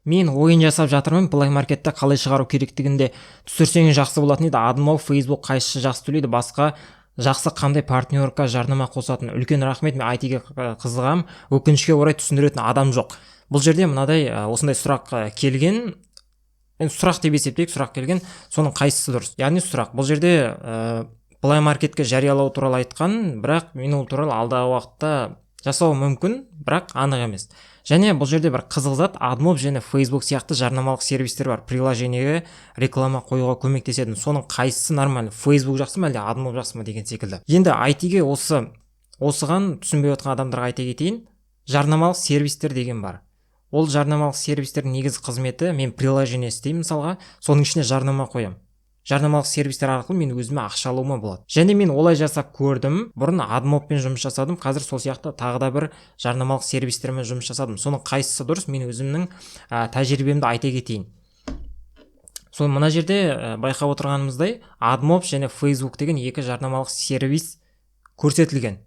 Мен ойын жасап жатырмын, Play Marketте қалай шығару керектігін де түсірсеңіз, жақсы болатын еді. AdMob, Facebook қайсысы жақсы төлейді? Басқа жақсы қандай партнерка, жарнама қосатын? Үлкен рахмет. Мен айтиге қызығамын, өкінішке орай, түсіндіретін адам жоқ. Бұл жерде мынадай, осындай сұрақ келген. Енді сұрақ деп есептейік, сұрақ келген, соның қайсысы дұрыс? Яғни сұрақ бұл жерде Play Marketке жариялау туралы айтқан, бірақ мен ол туралы алдағы уақытта жасауым мүмкін, бірақ анық емес. Және бұл жерде бір қызық зат: AdMob және Facebook сияқты жарнамалық сервистер бар, приложениеге реклама қоюға көмектесетін. Соның қайсысы нормально? Facebook жақсы ма, әлде AdMob жақсы ма деген секілді. Енді айтиге, осыған түсінбей отқан адамдарға айта кетейін: жарнамалық сервистер деген бар. Ол жарнамалық сервистердің негізгі қызметі: мен приложение істеймін мысалға, соның ішіне жарнама қоямын. Жарнамалық сервистер арқылы мен өзіме ақша алуыма болады. Және мен олай жасап көрдім. Бұрын AdMobпен жұмыс жасадым, қазір сол сияқты тағы да бір жарнамалық сервистермен жұмыс жасадым. Соның қайсысы дұрыс? Мен өзімнің тәжірибемді айта кетейін. Сол мына жерде байқап отырғанымыздай, AdMob және Facebook деген екі жарнамалық сервис көрсетілген.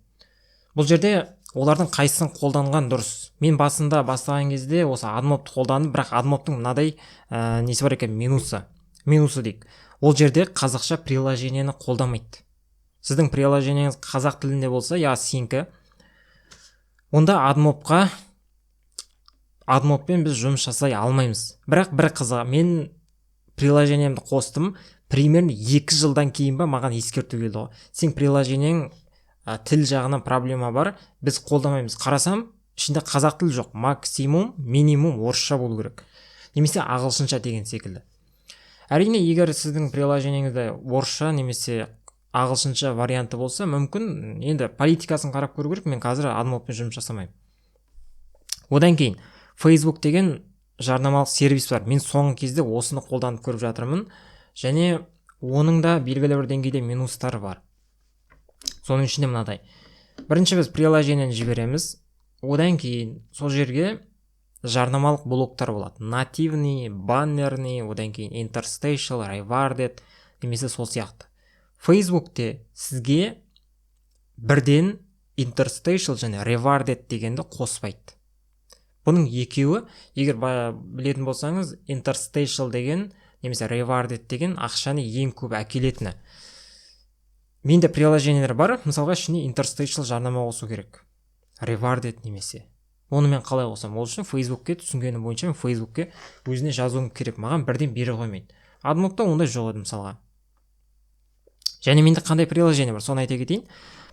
Бұл жерде олардың қайсысын қолданған дұрыс? Мен басында бастаған кезде осы AdMobты қолдандым, бірақ AdMobтың мынадай несі бар екен, минусы, минусы дейік. Ол жерде қазақша приложениені қолдамайды. Сіздің приложениеңіз қазақ тілінде болса, я сенікі, онда AdMobпен біз жұмыс жасай алмаймыз. Бірақ бір қызығы, мен приложениемді қостым, примерно 2 жылдан кейін ба, маған ескерту келді ғой: «Сен приложениең тіл жағынан проблема бар, біз қолдамаймыз». Қарасам, ішінде қазақ тілі жоқ, максимум, минимум орысша болу керек немесе ағылшынша деген секілді. Әрине, егер сіздің приложениеңізде орысша немесе ағылшынша варианты болса, мүмкін, енді политикасын қарап көру керек. Мен қазір AdMobпен жұмыс жасамаймын. Одан кейін Facebook деген жарнамалық сервис бар. Мен соңғы кезде осыны қолданып көріп жатырмын және оның да белгілі бір деңгейде минустары бар. Соның ішінде мынадай: бірінші біз приложениені жібереміз, одан кейін сол жерге жарнамалық блоктар болады: нативный, баннерный, одан кейін interstitial, rewarded немесе сол сияқты. Фейсбукте сізге бірден interstitial және rewarded дегенді қоспайды. Бұның екеуі, егер білетін болсаңыз, interstitial деген немесе rewarded деген ақшаны ең көп әкелетіні. Менде приложениелер бар, мысалға, ішіне interstitial жарнама қосу керек, rewarded немесе. Оны мен қалай қосамын? Ол үшін Фейсбукке, түсінгенім бойынша, мен Фейсбукке өзіне жазуым керек, маған бірден бере қоймайды. AdMobта ондай жоқ еді мысалға. Және менде қандай приложение бар, соны айта кетейін.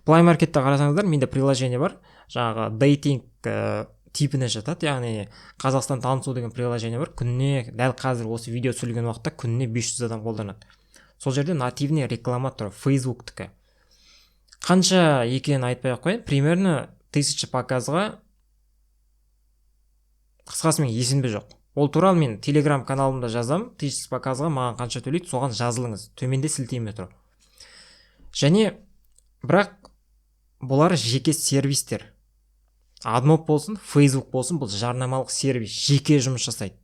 Play Marketте қарасаңыздар, менде приложение бар, жаңағы дейтинг типіне жатады, яғни «Қазақстан танысу» деген приложение бар. Күніне, дәл қазір осы видео түсірілген уақытта, күніне 500 адам қолданады. Сол жерде нативный реклама тұр, Фейсбуктікі. Қанша екенін айтпай ақ қояйын, примерно 1000 показға, қысқасы, мен есімде жоқ. Ол туралы мен Телеграм каналымда жазам, 1000 показға маған қанша төлейді. Соған жазылыңыз, төменде сілтеме тұр. Және бірақ бұлар жеке сервистер. AdMob болсын, Facebook болсын, бұл жарнамалық сервис, жеке жұмыс жасайды.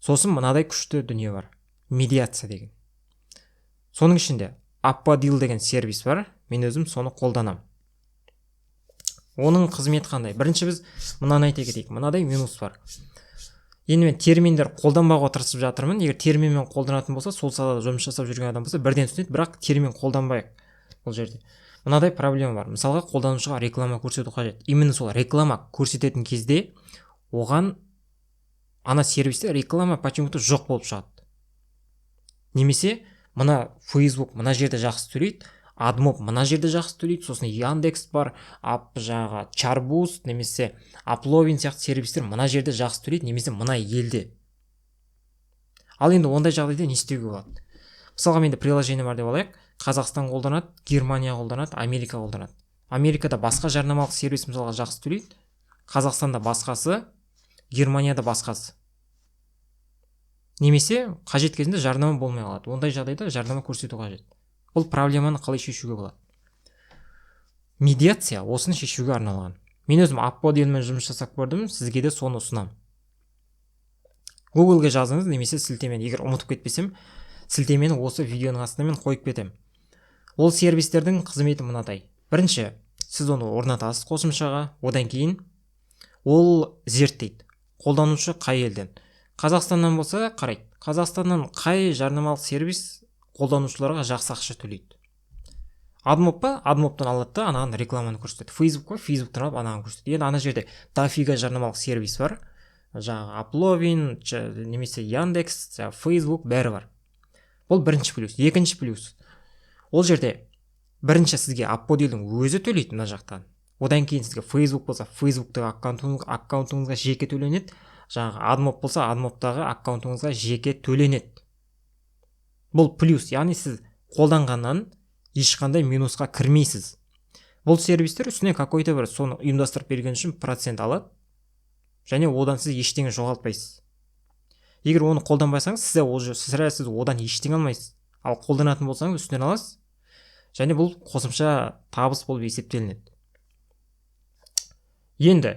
Сосын мынадай күшті дүние бар, медиация деген. Соның ішінде Appodeal деген сервис бар, мен өзім соны қолданамын. Оның қызметі қандай? Бірінші біз мынаны айта кетейік: мынадай минус бар. Енді мен терминдер қолданбауға тырысып жатырмын. Егер терминмен қолданатын болса, сол салада жұмыс жасап жүрген адам болса, бірден түсінеді, бірақ термин қолданбайық. Бұл жерде мынадай проблема бар: мысалға, қолданушыға реклама көрсету қажет. Именно сол реклама көрсететін кезде оған ана сервисте реклама почему то жоқ болып шығады. Немесе мына Facebook мына жерде жақсы төлейді, AdMob мына жерде жақсы төлейді, сосын Яндекс бар, ап жаңағы Чарбуст немесе Апловин сияқты сервистер мына жерде жақсы төлейді немесе мына елде. Ал енді ондай жағдайда не істеуге болады? Мысалға, менде приложение бар деп алайық. Қазақстан қолданады, Германия қолданады, Америка қолданады. Америкада басқа жарнамалық сервис, мысалға, жақсы төлейді, Қазақстанда басқасы, Германияда басқасы. Немесе қажет кезінде жарнама болмай қалады. Ондай жағдайда жарнама көрсету қажет. Бұл проблеманы қалай шешуге болады? Медиация осыны шешуге арналған. Мен өзім Appodealмен жұмыс жасап көрдім, сізге де соны ұсынамын. Гуглге жазыңыз немесе сілтемені, егер ұмытып кетпесем, сілтемені осы видеоның астына мен қойып кетемін. Ол сервистердің қызметі мынадай: бірінші, сіз оны орнатасыз қосымшаға, одан кейін ол зерттейді. Қолданушы қай елден? Қазақстаннан болса, қарайды, Қазақстаннан қай жарнамалық сервис қолданушыларға жақсы ақша төлейді. AdMob па? AdMob тан алады да, анаған рекламаны көрсетеді. Facebook па? Фейсбуктан алып, анаған көрсетеді. Енді ана жерде дофига жарнамалық сервис бар: жаңағы Апловин немесе Яндекс, жаңағы Фейсбук, бәрі бар. Бұл бірінші плюс. Екінші плюс: ол жерде бірінші сізге Апподилдің өзі төлейді мына жақтан. Одан кейін сізге Фейсбук болса, Фейсбуктағы аккаунтыңызға жеке төленеді, жаңағы AdMob болса, AdMob тағы аккаунтыңызға жеке төленеді. Бұл плюс, яғни сіз қолданғаннан ешқандай минусқа кірмейсіз. Бұл сервистер үстіне какой-то бір соны ұйымдастырып берген үшін процент алады және одан сіз ештеңе жоғалтпайсыз. Егер оны қолданбасаңыз, сіз ол сірә сіз одан ештеңе алмайсыз. Ал қолданатын болсаңыз, үстінен аласыз және бұл қосымша табыс болып есептелінеді. Енді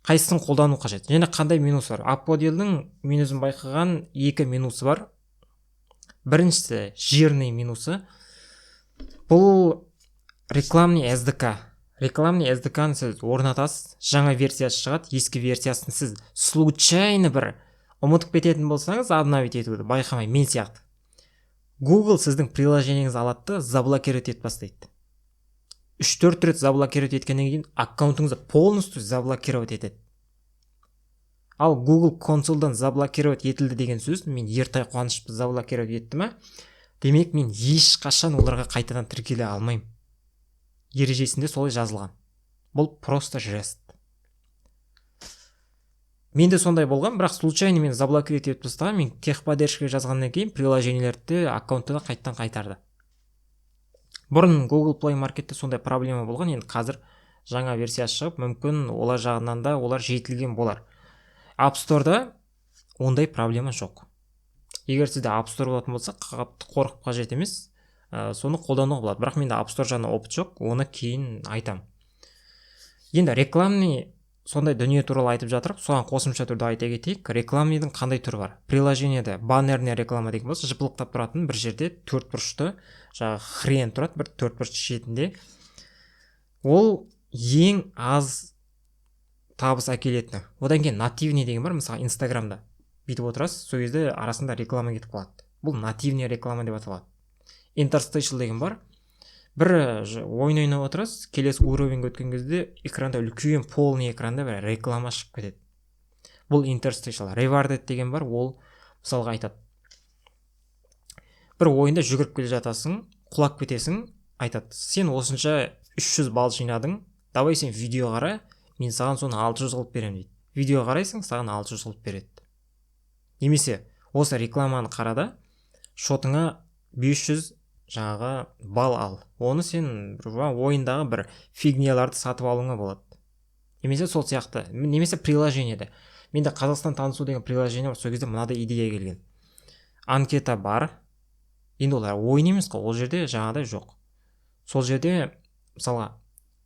қайсысын қолдану қажет және қандай минус бар Апподилдің? Мен өзім байқаған екі минусы бар. Біріншісі, жирный минусы, бұл рекламный SDK. Рекламный SDK ны сіз орнатасыз, жаңа версиясы шығады. Ескі версиясын сіз случайно бір ұмытып кететін болсаңыз, обновить етуді байқамай, мен сияқты, Google сіздің приложение ңізді алады да, заблокировать етіп тастайды. 3-4 рет заблокировать еткеннен кейін аккаунтыңызды полностью заблокировать етеді. Ал Google консольдан заблокировать етілді деген сөз, мен Ертай Қуанышевті заблокировать етті ма, демек, мен ешқашан оларға қайтадан тіркеле алмаймын. Ережесінде солай жазылған. Бұл просто жесть. Менде сондай болған, бірақ случайно мен заблокировать етіп тастаған. Мен техподдержка ға жазғаннан кейін приложение лерді, аккаунтты да қайтадан қайтарды. Бұрын Google Play Маркетте сондай проблема болған. Енді қазір жаңа версиясы шығып, мүмкін, олар жағынан да олар жетілген болар. App Store'да ондай проблема жоқ. Егер сізде App Store болатын болса, қатты қорқып қажет емес, соны қолдануға болады. Бірақ менде App Store жағынан опыт жоқ, оны кейін айтам. Енді рекламный сондай дүние туралы айтып жатырық, соған қосымша түрде айта кетейік, рекламный дың қандай түрі бар. Приложение де баннерный реклама деген болса, жыпылықтап тұратын бір жерде төрт бұрышты жаңағы хрен тұрады бір төрт бұрыш шетінде, ол ең аз табыс әкелетіні. Одан кейін нативный деген бар. Мысалы, Инстаграмда бүйтіп отырасыз, сол кезде арасында реклама кетіп қалады, бұл нативный реклама деп аталады. Interstitial деген бар: бір ойын ойнап отырасыз, келесі уровень ге өткен кезде экранда, үлкен полный экранда бір реклама шығып кетеді, бұл interstitial. Rewarded деген бар. Ол мысалға айтады, бір ойында жүгіріп келе жатасың, құлап кетесің, айтады: «Сен осынша 300 балл жинадың, давай сен видео қара, мен саған соны 600 қылып беремін», — дейді. Видео қарайсың, саған 600 қылып береді. Немесе осы рекламаны қара да, шотыңа 500 жаңағы балл ал, оны сен бір ойындағы бір фигня ларды сатып алуыңа болады. Немесе сол сияқты, немесе приложение де, менде «Қазақстан танысу» деген приложение бар, сол кезде мынадай идея келген: анкета бар. Енді олар ойын емес қой, ол жерде жаңағыдай жоқ. Сол жерде мысалға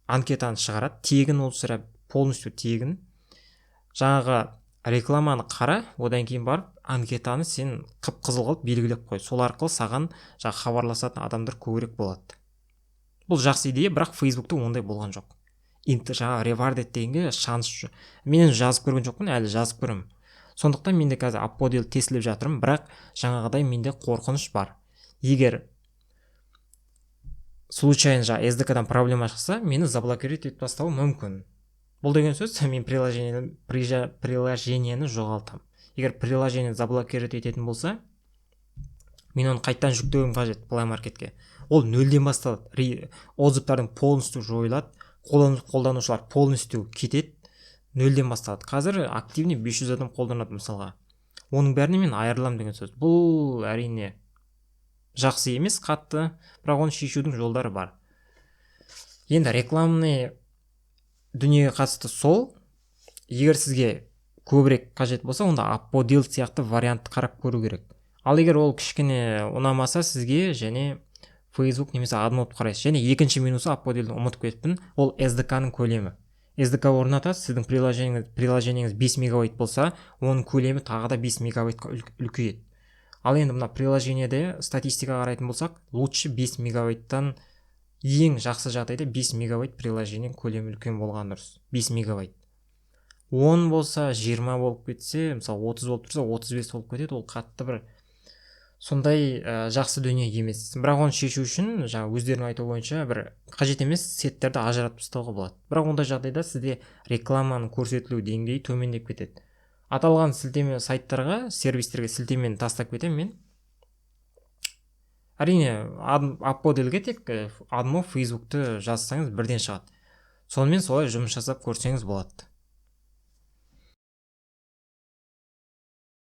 анкетаны шығарады тегін, ол сірә полностью тегін. Жаңағы рекламаны қара, одан кейін барып анкетаны сен қып қызыл қылып белгілеп қой, сол арқылы саған жаңағы хабарласатын адамдар көбірек болады. Бұл жақсы идея, бірақ Фейсбукта ондай болған жоқ. Жаңағы rewarded дегенге шанс жоқ. Мен жазып көрген жоқпын әлі, жазып көремін. Сондықтан менде қазір Апподил тестілеп жатырмын, бірақ жаңағыдай менде қорқыныш бар: егер случайно жаңағы SDK дан проблема шықса, мені заблокировать етіп тастауы мүмкін. Бұл деген сөз, мен приложение ні жоғалтамын. Егер приложение заблокировать ететін болса, мен оны қайтадан жүктеуім қажет Play Маркетке, ол нөлден басталады, отзыв тарың полностью жойылады, қолданушылар полностью кетеді, нөлден басталады. Қазір активный 500 адам қолданады мысалға, оның бәріне мен айырыламын деген сөз. Бұл, әрине, жақсы емес қатты, бірақ оны шешудің жолдары бар. Енді рекламный дүниеге қатысты сол. Егер сізге көбірек қажет болса, онда Апподил сияқты вариантты қарап көру керек. Ал егер ол кішкене ұнамаса сізге, және Facebook немесе AdMob қарайсыз. Және екінші минусы Апподилді ұмытып кетіппін, ол SDK ның көлемі. SDK орнатасыз, сіздің приложение ңіз 5 мегабайт болса, оның көлемі тағы да 5 мегабайтқа үлкейеді. Ал енді мына приложение де статистика қарайтын болсақ, лучше 5 мегабайттан, ең жақсы жағдайда 5 мегабайт приложение көлемі үлкен болған дұрыс, 5 мегабайт. 10 болса, 20 болып кетсе, мысалы, 30 болып тұрса, 35 болып кетеді. Ол қатты бір сондай жақсы дүние емес. Бірақ оны шешу үшін, жаңа өздерінің айтуы бойынша, бір қажет емес сеттерді ажыратып тастауға болады. Бірақ ондай жағдайда сізде рекламаның көрсетілу деңгейі төмендеп кетеді. Аталған сілтеме сайттарға, сервистерге сілтемені тастап кетемін мен. Әрине, AdMob-ке тек AdMob Фейсбукты жазсаңыз, бірден шығады. Сонымен солай жұмыс жасап көрсеңіз болады.